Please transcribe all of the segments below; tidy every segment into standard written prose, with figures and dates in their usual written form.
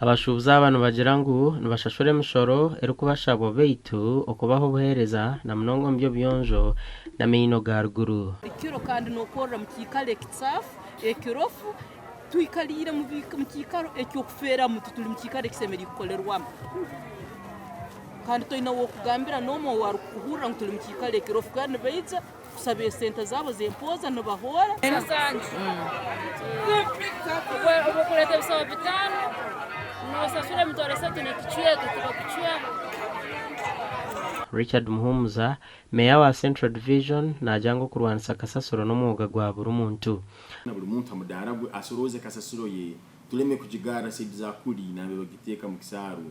Abashuubuzi aba nibagira ngu nibashashura emishoro erikubashabwa beitu okubaha obuheereza na munonga omu by'obuyonjo n'amaino ga ruguru. Ekiro kandi nokorra mu kiikaro ekicaafu, ekirofu, twikaliire mu kiikaro eky'okufeeramu, tituli mu kiikaro ekisemeriire kukolerwamu. Kandi toine ow'okugambira n'omu ow'arukukuhurra ngu tuli mu kiikaro ekirofu kandi nibaija kusaba esente zaabo z'empooza nibahoora. Obu okureeta ebisabo bitaano noosasura emitwaro esatu n'ekicweka tibakucwaho. Richard Muhumuza, Meeya wa Central Division naagira ngu okurwanisa kasasiro n'omwoga gwa buri muntu. Na buri muntu ha mudaara gwe asorooze kasasiro ye, tuleme kugigarra saidi za kuli nambere bagiteeka mu kisaaru.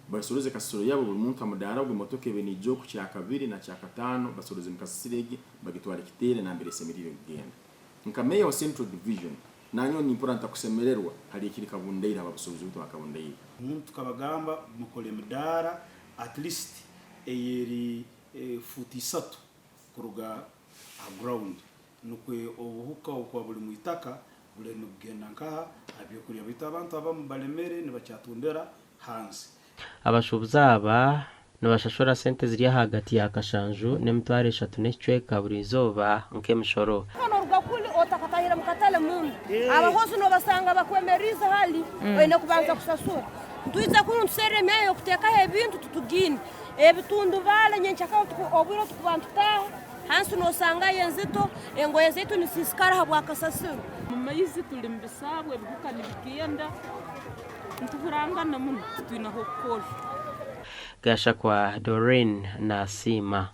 Basoroze kasasiro yabo buri muntu ha mudaara gwe motoka ebe neija oku Kyakabiri na Kyakataano basorozemu kasasiro egi bagitware Kiteere nambere esemeriire kugenda. Nka Meeya wa Central Division nanyowe nimpurra ntakusemererwa hali ekiri Kabundaire habw'abasuubuzi baitu ba Kabundaire. Omuntu tukabagamba mukole emidaara at least eyeri fuuti isatu kuruga aha ground nukwe obuhuka obukuba buri mwitaka buriyo nibugenda nkaha aha byokurya baitu abantu abamu balemere nibakyatundira hansi. Abashuubuzi aba nibashashura sente ziri ahagati ya kashanju n'emitwaro eshatu n'ekicweka buri izooba nk'emishoro. Hanu oruga kuli otakatahire mu katale munda, abahozi nobasanga bakwemeriize hali, oine kubanza kusasura. Ntwija kunu ntuserra emyanya y'okuteekaho ebintu titugiine. Ebitundubaale nyenkyakare obwire obu tukuba nitutaaha, hansi nosangayo enzito, engoye zaitu nisiisikara habwa kasasiro. Omu maizi tuli mu bisaabwe ebihuka nibigenda, nituhurangana muno titwine ah'okukorra. Gashakwa Doreen nasiima.